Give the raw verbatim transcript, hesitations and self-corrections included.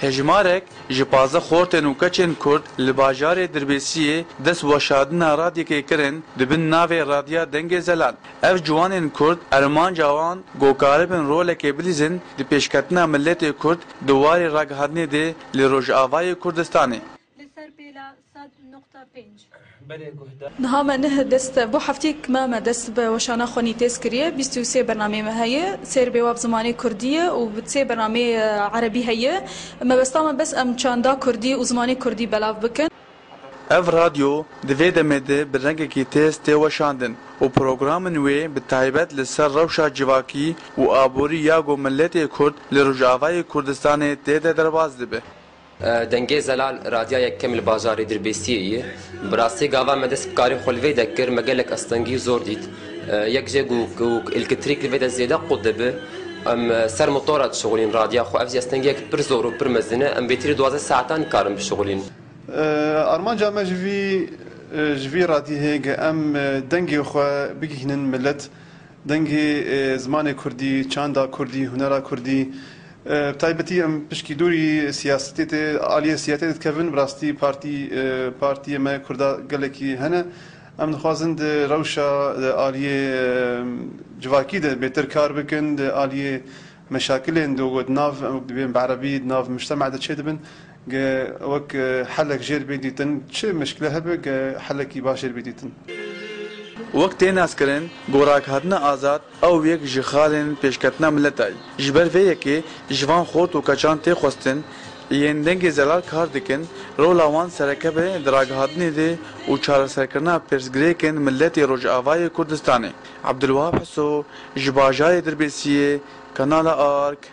Hejmarek ji pazdeh xortên û keçên Kurd li bajarê Dirbêsiyê dest weşandina radyekê kirin di bin navê Radya Dengê Zelal. Ev ciwanên Kurd armanca wan ku karibin rolekê bilîzin di pêşketina miletê Kurd di warê ragihandinê de li Rojavayê Kurdistanê. Li ser pêla sed nokta pênc. Niha me neh dest, bo heftiyek me, me dest bi weşana xwe nîtêz kiriye. Bîst û sê bernameyê me heye. Sêr bêwa bi zimanê kurdî ye û bi sê bernameyê, e, erebî heye. Mebesta me bes em çanda kurdî û zimanê kurdî belav bikin. Ev radyo di vê demê de bi rengekî têz tê weşandin û programên wê bi taybet li ser rewşa civakî û aborî ya ku miletê Kurd li Rojavayê Kurdistanê tê de derbas dibe. Dengê Zelal radya yekem li bajarê Dirbêsiyê ye. Bi rastî gava me dest bi karê xwe li vê de kir, me gelek astengî zor dît. Yek jê ku, ku elektrîk li vê de zêde qut dibe, em ser motora dişixulîn radya xwe. Ev jî astengiyek pir zor û pir mezin e. Em bêtirî duwazdeh saetan nikarin bişixulîn. Armanca me ji vî, ji vî radî heye ku em dengê xwe bigihînin milet. Dengê, e, zimanê kurdî, çanda kurdî, hunera kurdî, e, bi taybetî em pişkî dûrî siyasetê tê, aliyê siyasetê dikevin, bi rastî partî, e, partiyê me kurda gelekî hene. Em dixwazin di rewşa, di aliyê, e, civakî de bêtir kar bikin, di aliyê meşakilên di, di nav, em dibên bi erebî, di nav mujtema de çêdibin. Ge wek, e, helek jêr bê dîtin, çi mişkile hebe, ge helekî baş jêr bê dîtin. Wek tê naskirin, ku ragihandina azad ew yek ji xalên pêşketina mileta ye. Ji ber vê yekê ji van xort û keçan tê xwestin, yên Dengê Zelal kar dikin, rola wan sereke be di ragihandinê de û çareserkirina pirsgirêkên miletê Rojavayê Kurdistanê. Abdulwahab Heso, ji bajarê Dirbêsiyê, Kanala Ark.